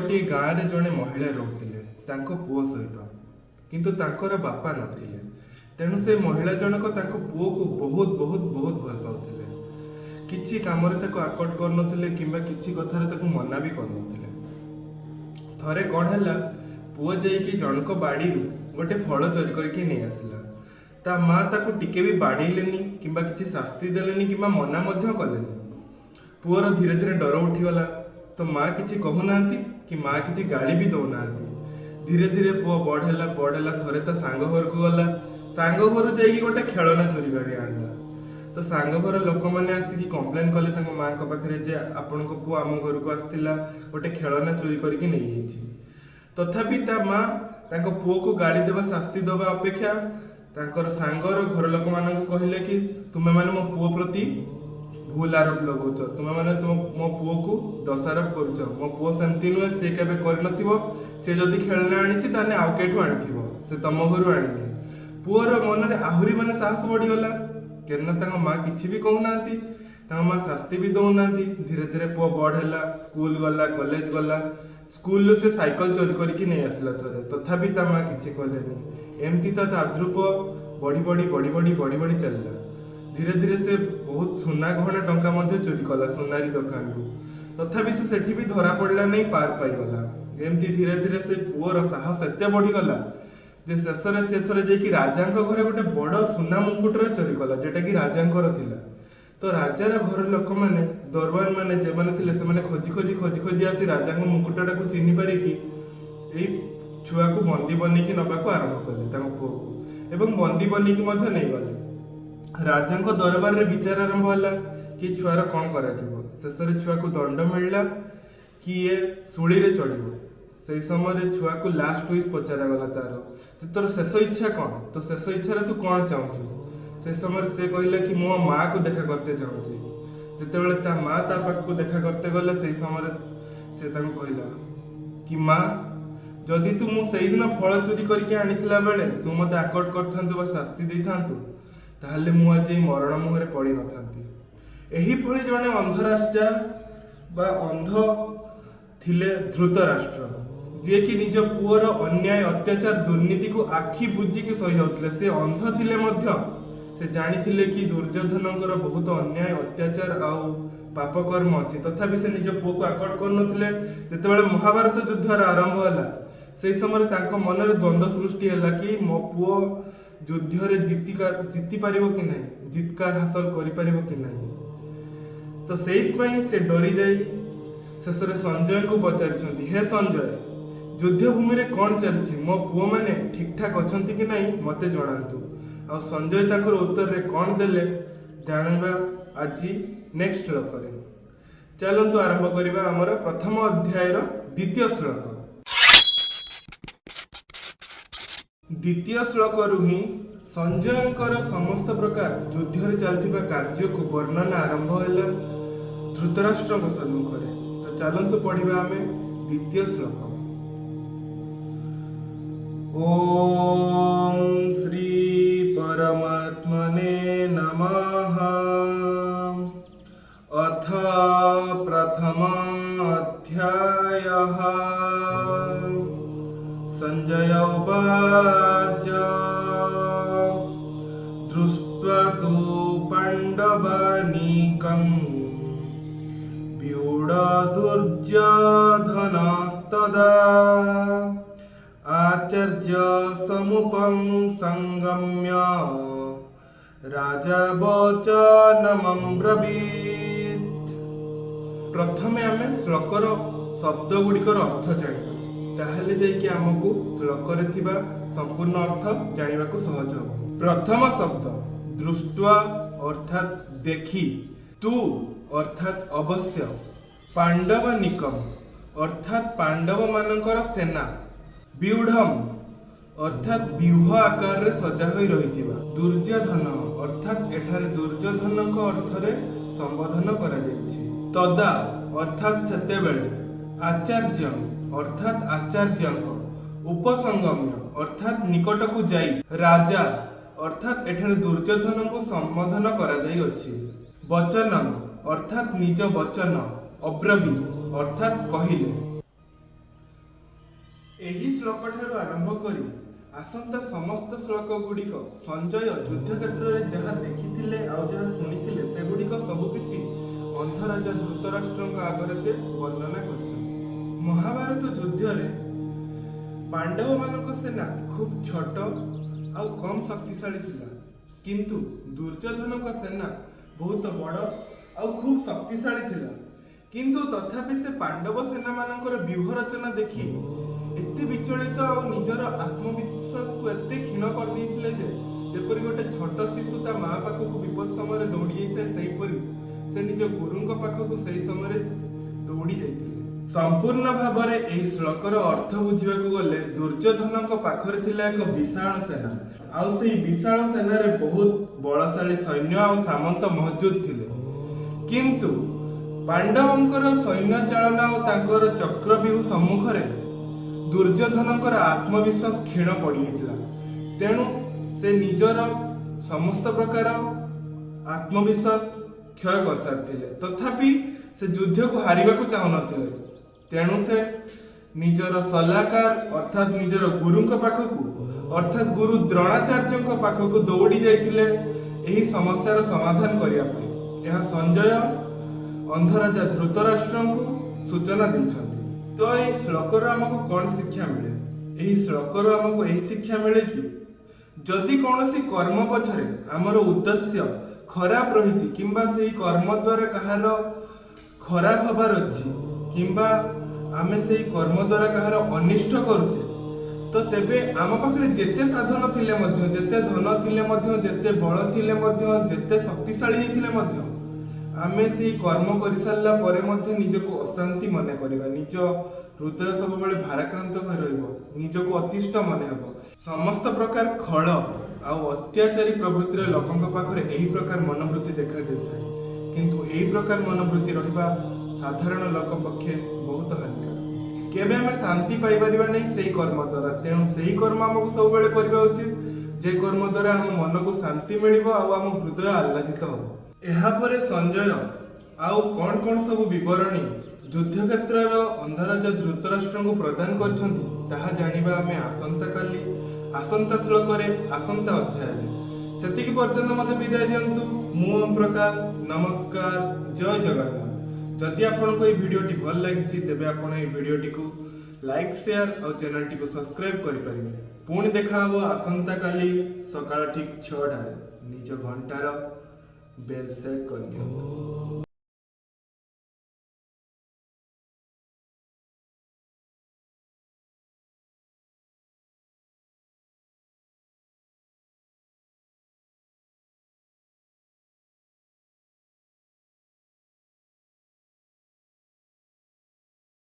ଗୋଟିଏ ଗାଁରେ ଜଣେ ମହିଳା ରହୁଥିଲେ ତାଙ୍କ ପୁଅ ସହିତ, କିନ୍ତୁ ତାଙ୍କର ବାପା ନଥିଲେ। ତେଣୁ ସେ ମହିଳା ଜଣକ ତାଙ୍କ ପୁଅକୁ ବହୁତ ବହୁତ ବହୁତ ଭଲ ପାଉଥିଲେ। କିଛି କାମରେ ତାକୁ ଆକଟ କରୁନଥିଲେ କିମ୍ବା କିଛି କଥାରେ ତାକୁ ମନା ବି କରୁନଥିଲେ। ଥରେ କ'ଣ ହେଲା, ପୁଅ ଯାଇକି ଜଣଙ୍କ ବାଡ଼ିରୁ ଗୋଟେ ଫଳ ଚୋରି କରିକି ନେଇ ଆସିଲା। ତା ମା ତାକୁ ଟିକେ ବି ବାଡ଼େଇଲେନି କିମ୍ବା କିଛି ଶାସ୍ତି ଦେଲେନି କିମ୍ବା ମନା ମଧ୍ୟ କଲେନି। ପୁଅର ଧୀରେ ଧୀରେ ଡର ଉଠିଗଲା, ତ ମା କିଛି କହୁନାହାନ୍ତି କି ମା କିଛି ଗାଳି ବି ଦଉନାହାନ୍ତି। ଧୀରେ ଧୀରେ ପୁଅ ବଡ଼ ହେଲା, ବଡ଼ ହେଲା। ଥରେ ତା ସାଙ୍ଗ ଘରକୁ ଗଲା। ସାଙ୍ଗ ଘରୁ ଯାଇକି ଗୋଟେ ଖେଳନା ଚୋରି କରି ଆଣିଲା। ତ ସାଙ୍ଗ ଘର ଲୋକମାନେ ଆସିକି କମ୍ପ୍ଲେନ୍ କଲେ ତାଙ୍କ ମାଙ୍କ ପାଖରେ ଯେ ଆପଣଙ୍କ ପୁଅ ଆମ ଘରକୁ ଆସିଥିଲା, ଗୋଟେ ଖେଳନା ଚୋରି କରିକି ନେଇଯାଇଛି। ତଥାପି ତା ମା ତାଙ୍କ ପୁଅକୁ ଗାଳି ଦେବା, ଶାସ୍ତି ଦେବା ଅପେକ୍ଷା ତାଙ୍କର ସାଙ୍ଗର ଘର ଲୋକମାନଙ୍କୁ କହିଲେ କି ତୁମେମାନେ ମୋ ପୁଅ ପ୍ରତି ଭୁଲ ଆରୋପ ଲଗାଉଛ, ତୁମେମାନେ ତୁମ ମୋ ପୁଅକୁ ଦୋଷାରୋପ କରୁଛ। ମୋ ପୁଅ ସେମିତି ନୁହେଁ, ସେ କେବେ କରିନଥିବ। ସେ ଯଦି ଖେଳନା ଆଣିଛି, ତାହେଲେ ଆଉ କେଠୁ ଆଣିଥିବ, ସେ ତମ ଘରୁ ଆଣିନି। ପୁଅର ମନରେ ଆହୁରି ମାନେ ସାହସ ବଢିଗଲା, କେନ ତାଙ୍କ ମା କିଛି ବି କହୁନାହାନ୍ତି, ତାଙ୍କ ମା ଶାସ୍ତି ବି ଦଉନାହାନ୍ତି। ଧୀରେ ଧୀରେ ପୁଅ ବଡ଼ ହେଲା, ସ୍କୁଲ ଗଲା, କଲେଜ ଗଲା। ସ୍କୁଲରୁ ସେ ସାଇକେଲ ଚୋରି କରିକି ନେଇ ଆସିଲା ଥରେ। ତଥାପି ତା ମା କିଛି କଲେନି। ଏମିତି ତା ତାଦ୍ରୂପ ବଢି ବଢି ବଢି ବଢି ବଢି ବଢି ଚାଲିଲା। ଧୀରେ ଧୀରେ ସେ ବହୁତ ସୁନା ଗହଣା ଟଙ୍କା ମଧ୍ୟ ଚୋରି କଲା ସୁନାରୀ ଦୋକାନରୁ। ତଥାପି ସେ ସେଠି ବି ଧରା ପଡ଼ିଲା ନାହିଁ, ପାର ପାଇଗଲା। ଏମିତି ଧୀରେ ଧୀରେ ସେ ପୁଅର ସାହସ ଏତେ ବଢିଗଲା ଯେ ଶେଷରେ ସେ ଥରେ ଯାଇକି ରାଜାଙ୍କ ଘରେ ଗୋଟେ ବଡ ସୁନା ମୁକୁଟରେ ଚୋରି କଲା, ଯେଟା କି ରାଜାଙ୍କର ଥିଲା। ତ ରାଜାର ଘର ଲୋକମାନେ, ଦରବାନ ମାନେ ଯେଉଁମାନେ ଥିଲେ, ସେମାନେ ଖୋଜି ଖୋଜି ଖୋଜି ଖୋଜି ଆସି ରାଜାଙ୍କ ମୁକୁଟଟାକୁ ଚିହ୍ନି ପାରିକି ଏଇ ଛୁଆକୁ ବନ୍ଦୀ ବନେଇକି ନବାକୁ ଆରମ୍ଭ କଲେ ତାଙ୍କ ପୁଅକୁ, ଏବଂ ବନ୍ଦୀ ବନେଇକି ମଧ୍ୟ ନେଇଗଲେ। ରାଜାଙ୍କ ଦରବାରରେ ବିଚାର ଆରମ୍ଭ ହେଲା କି ଛୁଆର କ'ଣ କରାଯିବ। ଶେଷରେ ଛୁଆକୁ ଦଣ୍ଡ ମିଳିଲା କି ଇଏ ଶୂଳିରେ ଚଢିବ। ସେଇ ସମୟରେ ଛୁଆକୁ ଲାଷ୍ଟ ୱିସ୍ ପଚରାଗଲା ତାର ଯେ ତୋର ଶେଷ ଇଚ୍ଛା କ'ଣ, ତୋ ଶେଷ ଇଚ୍ଛାରେ ତୁ କ'ଣ ଚାହୁଁଛୁ? ସେ ସମୟରେ ସେ କହିଲା କି ମୋ ମାଆକୁ ଦେଖା କରତେ ଚାହୁଁଛି। ଯେତେବେଳେ ତା ମା ତା ପାଖକୁ ଦେଖା କରତେ ଗଲେ, ସେଇ ସମୟରେ ସେ ତାଙ୍କୁ କହିଲା କି ମା, ଯଦି ତୁ ମୁଁ ସେଇଦିନ ଫଳ ଚୋରି କରିକି ଆଣିଥିଲା ବେଳେ ତୁ ମୋତେ ଆକଟ କରିଥାନ୍ତୁ ବା ଶାସ୍ତି ଦେଇଥାନ୍ତୁ, ତାହେଲେ ମୁଁ ଆଜି ଏଇ ମରଣ ମୁହଁରେ ପଡ଼ିନଥାନ୍ତି। ଏହିଭଳି ଜଣେ ଅନ୍ଧ ରାଜା ବା ଅନ୍ଧ ଥିଲେ ଧୃତରାଷ୍ଟ୍ର, ଯିଏକି ନିଜ ପୁଅର ଅନ୍ୟାୟ, ଅତ୍ୟାଚାର, ଦୁର୍ନୀତିକୁ ଆଖି ବୁଜିକି ସହିଯାଉଥିଲେ। ସେ ଅନ୍ଧ ଥିଲେ ମଧ୍ୟ ସେ ଜାଣିଥିଲେ କି ଦୁର୍ଯ୍ୟୋଧନଙ୍କର ବହୁତ ଅନ୍ୟାୟ, ଅତ୍ୟାଚାର ଆଉ ପାପକର୍ମ ଅଛି। ତଥାପି ସେ ନିଜ ପୁଅକୁ ଆକଟ କରୁନଥିଲେ। ଯେତେବେଳେ ମହାଭାରତ ଯୁଦ୍ଧର ଆରମ୍ଭ ହେଲା, ସେଇ ସମୟରେ ତାଙ୍କ ମନରେ ଦ୍ୱନ୍ଦ୍ୱ ସୃଷ୍ଟି ହେଲା କି ମୋ ପୁଅ ଯୁଦ୍ଧରେ ଜିତି ପାରିବ କି ନାହିଁ, ଜିତକାର ହାସଲ କରିପାରିବ କି ନାହିଁ। ତ ସେଇଥିପାଇଁ ସେ ଡରିଯାଇ ଶେଷରେ ସଞ୍ଜୟଙ୍କୁ ପଚାରିଛନ୍ତି, ହେ ସଞ୍ଜୟ, ଯୁଦ୍ଧ ଭୂମିରେ କ'ଣ ଚାଲିଛି? ମୋ ପୁଅମାନେ ଠିକଠାକ ଅଛନ୍ତି କି ନାହିଁ, ମୋତେ ଜଣାନ୍ତୁ। ଆଉ ସଞ୍ଜୟ ତାଙ୍କର ଉତ୍ତରରେ କ'ଣ ଦେଲେ, ଜାଣିବା ଆଜି ନେକ୍ସଟ ଶ୍ଲୋକରେ। ଚାଲନ୍ତୁ ଆରମ୍ଭ କରିବା ଆମର ପ୍ରଥମ ଅଧ୍ୟାୟର ଦ୍ୱିତୀୟ ଶ୍ଲୋକ। ଦ୍ୱିତୀୟ ଶ୍ଲୋକରୁ ହିଁ ସଞ୍ଜୟଙ୍କର ସମସ୍ତ ପ୍ରକାର ଯୁଦ୍ଧରେ ଚାଲିଥିବା କାର୍ଯ୍ୟକୁ ବର୍ଣ୍ଣନା ଆରମ୍ଭ ହେଲା ଧୃତରାଷ୍ଟ୍ରଙ୍କ ସମ୍ମୁଖରେ। ତ ଚାଲନ୍ତୁ ପଢିବା ଆମେ ଦ୍ୱିତୀୟ ଶ୍ଲୋକ। ଓଁ ଶ୍ରୀ ପରମାତ୍ମନେ ନମଃ। ଅଥ ପ୍ରଥମ ଅଧ୍ୟାୟଃ। ସଞ୍ଜୟ ଉବାଚ, ଦୃଷ୍ଟ୍ୱା ତୁ ପାଣ୍ଡବାନୀକଂ ବ୍ୟୁଢ଼ ଦୁର୍ଯ୍ୟୋଧନସ୍ତଦା ଆଚାର୍ଯ୍ୟ ସମୁପଂ ସଙ୍ଗମ୍ୟ ରାଜା ବଚନମବ୍ରବୀତ୍। ପ୍ରଥମେ ଆମେ ଶ୍ଲୋକର ଶବ୍ଦ ଗୁଡ଼ିକର ଅର୍ଥ ଜାଣିବା, ତାହେଲେ ଯାଇକି ଆମକୁ ଶ୍ଲୋକରେ ଥିବା ସମ୍ପୂର୍ଣ୍ଣ ଅର୍ଥ ଜାଣିବାକୁ ସହଜ ହେବ। ପ୍ରଥମ ଶବ୍ଦ ଦୃଷ୍ଟ୍ୱା ଅର୍ଥାତ୍ ଦେଖି, ତୁ ଅର୍ଥାତ୍ ଅବଶ୍ୟ, ପାଣ୍ଡବ ନିକମ ଅର୍ଥାତ୍ ପାଣ୍ଡବ ମାନଙ୍କର ସେନା, ବ୍ୟୁଢ଼ମ ଅର୍ଥାତ୍ ବ୍ୟୁହ ଆକାରରେ ସଜା ହୋଇ ରହିଥିବା, ଦୁର୍ଯ୍ୟୋଧନ ଅର୍ଥାତ୍ ଏଠାରେ ଦୁର୍ଯ୍ୟୋଧନଙ୍କ ଅର୍ଥରେ ସମ୍ବୋଧନ କରାଯାଇଛି, ତଦା ଅର୍ଥାତ୍ ସେତେବେଳେ, ଆଚାର୍ଯ୍ୟ ଅର୍ଥାତ୍ ଆଚାର୍ଯ୍ୟଙ୍କ, ଉପସଙ୍ଗମ୍ୟ ଅର୍ଥାତ୍ ନିକଟକୁ ଯାଇ, ରାଜା ଅର୍ଥାତ୍ ଏଠାରେ ଦୁର୍ଯ୍ୟୋଧନଙ୍କୁ ସମ୍ବୋଧନ କରାଯାଇଅଛି, ବଚନମ ଅର୍ଥାତ୍ ନିଜ ବଚନ, ଅବ୍ରବୀତ୍ ଅର୍ଥାତ୍ କହିଲେ। ଏହି ଶ୍ଲୋକ ଠାରୁ ଆରମ୍ଭ କରି ଆସନ୍ତା ସମସ୍ତ ଶ୍ଲୋକ ଗୁଡ଼ିକ ସଞ୍ଜୟ ଯୁଦ୍ଧକ୍ଷେତ୍ରରେ ଯାହା ଦେଖିଥିଲେ ଆଉ ଯାହା ଶୁଣିଥିଲେ, ସେଗୁଡ଼ିକ ସବୁକିଛି ଅନ୍ଧରାଜା ଧୃତରାଷ୍ଟ୍ରଙ୍କ ଆଗରେ ସେ ବର୍ଣ୍ଣନା କରିଛନ୍ତି। ମହାଭାରତ ଯୁଦ୍ଧରେ ପାଣ୍ଡବମାନଙ୍କ ସେନା ଖୁବ୍ ଛୋଟ ଆଉ କମ୍ ଶକ୍ତିଶାଳୀ ଥିଲା, କିନ୍ତୁ ଦୁର୍ଯ୍ୟୋଧନଙ୍କ ସେନା ବହୁତ ବଡ଼ ଆଉ ଖୁବ୍ ଶକ୍ତିଶାଳୀ ଥିଲା। କିନ୍ତୁ ତଥାପି ସେ ପାଣ୍ଡବ ସେନାମାନଙ୍କର ବ୍ୟୁହ ରଚନା ଦେଖି ଏତେ ବିଚଳିତ ଆଉ ନିଜର ଆତ୍ମବିଶ୍ୱାସକୁ ଏତେ କ୍ଷୀଣ କରିଦେଇଥିଲେ ଯେ, ଯେପରି ଗୋଟେ ଛୋଟ ଶିଶୁ ତା ମା ପାଖକୁ ବିପଦ ସମୟରେ ଦୌଡ଼ି ଯାଇଥାଏ, ସେହିପରି ସେ ନିଜ ଗୁରୁଙ୍କ ପାଖକୁ ସେହି ସମୟରେ ଦୌଡ଼ି ଯାଇଥିଲେ। ସମ୍ପୂର୍ଣ୍ଣ ଭାବରେ ଏହି ଶ୍ଲୋକର ଅର୍ଥ ବୁଝିବାକୁ ଗଲେ, ଦୁର୍ଯ୍ୟୋଧନଙ୍କ ପାଖରେ ଥିଲା ଏକ ବିଶାଳ ସେନା ଆଉ ସେହି ବିଶାଳ ସେନାରେ ବହୁତ ବଳଶାଳୀ ସୈନ୍ୟ ଆଉ ସାମନ୍ତ ମହଜୁଦ ଥିଲେ। କିନ୍ତୁ ପାଣ୍ଡବଙ୍କର ସୈନ୍ୟ ଚାଳନା ଓ ତାଙ୍କର ଚକ୍ରବ୍ୟୁହ ସମ୍ମୁଖରେ ଦୁର୍ଯ୍ୟୋଧନଙ୍କର ଆତ୍ମବିଶ୍ୱାସ କ୍ଷୀଣ ପଡ଼ିଯାଇଥିଲା। ତେଣୁ ସେ ନିଜର ସମସ୍ତ ପ୍ରକାର ଆତ୍ମବିଶ୍ୱାସ କ୍ଷୟ କରିସାରିଥିଲେ। ତଥାପି ସେ ଯୁଦ୍ଧକୁ ହାରିବାକୁ ଚାହୁଁନଥିଲେ। ତେଣୁ ସେ ନିଜର ସଲାହକାର, ଅର୍ଥାତ୍ ନିଜର ଗୁରୁଙ୍କ ପାଖକୁ, ଅର୍ଥାତ୍ ଗୁରୁ ଦ୍ରୋଣାଚାର୍ଯ୍ୟଙ୍କ ପାଖକୁ ଦୌଡ଼ି ଯାଇଥିଲେ ଏହି ସମସ୍ୟାର ସମାଧାନ କରିବା ପାଇଁ। ଏହା ସଞ୍ଜୟ ଅନ୍ଧରାଜା ଧୃତରାଷ୍ଟ୍ରଙ୍କୁ ସୂଚନା ଦେଇଛନ୍ତି। ତ ଏହି ଶ୍ଲୋକରୁ ଆମକୁ କ'ଣ ଶିକ୍ଷା ମିଳେ? ଏହି ଶ୍ଲୋକରୁ ଆମକୁ ଏହି ଶିକ୍ଷା ମିଳେ କି, ଯଦି କୌଣସି କର୍ମ ପଛରେ ଆମର ଉଦ୍ଦେଶ୍ୟ ଖରାପ ରହିଛି କିମ୍ବା ସେହି କର୍ମ ଦ୍ୱାରା କାହାର ଖରାପ ହବାର ଅଛି କିମ୍ବା ଆମେ ସେଇ କର୍ମ ଦ୍ୱାରା କାହାର ଅନିଷ୍ଟ କରୁଛେ, ତ ତେବେ ଆମ ପାଖରେ ଯେତେ ସାଧନ ଥିଲେ ମଧ୍ୟ, ଯେତେ ଧନ ଥିଲେ ମଧ୍ୟ, ଯେତେ ବଳ ଥିଲେ ମଧ୍ୟ, ଯେତେ ଶକ୍ତିଶାଳୀ ହେଇଥିଲେ ମଧ୍ୟ, ଆମେ ସେଇ କର୍ମ କରିସାରିଲା ପରେ ମଧ୍ୟ ନିଜକୁ ଅଶାନ୍ତି ମନେ କରିବା। ନିଜ ହୃଦୟ ସବୁବେଳେ ଭାରାକ୍ରାନ୍ତ ହୋଇ ରହିବ, ନିଜକୁ ଅତିଷ୍ଠ ମନେ ହେବ। ସମସ୍ତ ପ୍ରକାର ଖଳ ଆଉ ଅତ୍ୟାଚାରୀ ପ୍ରବୃତ୍ତିର ଲୋକଙ୍କ ପାଖରେ ଏହି ପ୍ରକାର ମନୋବୃତ୍ତି ଦେଖାଯାଇଥାଏ। କିନ୍ତୁ ଏହି ପ୍ରକାର ମନୋବୃତ୍ତି ରହିବା ସାଧାରଣ ଲୋକ ପକ୍ଷେ ବହୁତ ହାନିକାରକ। କେବେ ଆମେ ଶାନ୍ତି ପାଇପାରିବା ନାହିଁ ସେଇ କର୍ମ ଦ୍ୱାରା। ତେଣୁ ସେହି କର୍ମ ଆମକୁ ସବୁବେଳେ କରିବା ଉଚିତ, ଯେ କର୍ମ ଦ୍ୱାରା ଆମ ମନକୁ ଶାନ୍ତି ମିଳିବ ଆଉ ଆମ ହୃଦୟ ଆହ୍ଲାଦିତ ହେବ। ଏହାପରେ ସଞ୍ଜୟ ଆଉ କ'ଣ କ'ଣ ସବୁ ବିବରଣୀ ଯୁଦ୍ଧକ୍ଷେତ୍ରର ଅନ୍ଧରାଜା ଧୃତରାଷ୍ଟ୍ରଙ୍କୁ ପ୍ରଦାନ କରିଛନ୍ତି, ତାହା ଜାଣିବା ଆମେ ଆସନ୍ତାକାଲି, ଆସନ୍ତା ଶ୍ଲୋକରେ, ଆସନ୍ତା ଅଧ୍ୟାୟରେ। ସେତିକି ପର୍ଯ୍ୟନ୍ତ ମୋତେ ବିଦାୟ ଦିଅନ୍ତୁ। ମୁଁ ଓମ୍ ପ୍ରକାଶ। ନମସ୍କାର, ଜୟ ଜଗନ୍ନାଥ। ଯଦି ଆପଣଙ୍କୁ ଏହି ଭିଡ଼ିଓଟି ଭଲ ଲାଗିଛି, ତେବେ ଆପଣ ଏହି ଭିଡ଼ିଓଟିକୁ ଲାଇକ୍, ସେୟାର ଆଉ ଚ୍ୟାନେଲଟିକୁ ସବସ୍କ୍ରାଇବ୍ କରିପାରିବେ। ପୁଣି ଦେଖା ହେବ ଆସନ୍ତାକାଲି ସକାଳ ଠିକ୍ 6ଟାରେ। ନିଜ ଘଣ୍ଟାର ବେଲ୍ ସେଟ୍ କରିନିଅନ୍ତୁ।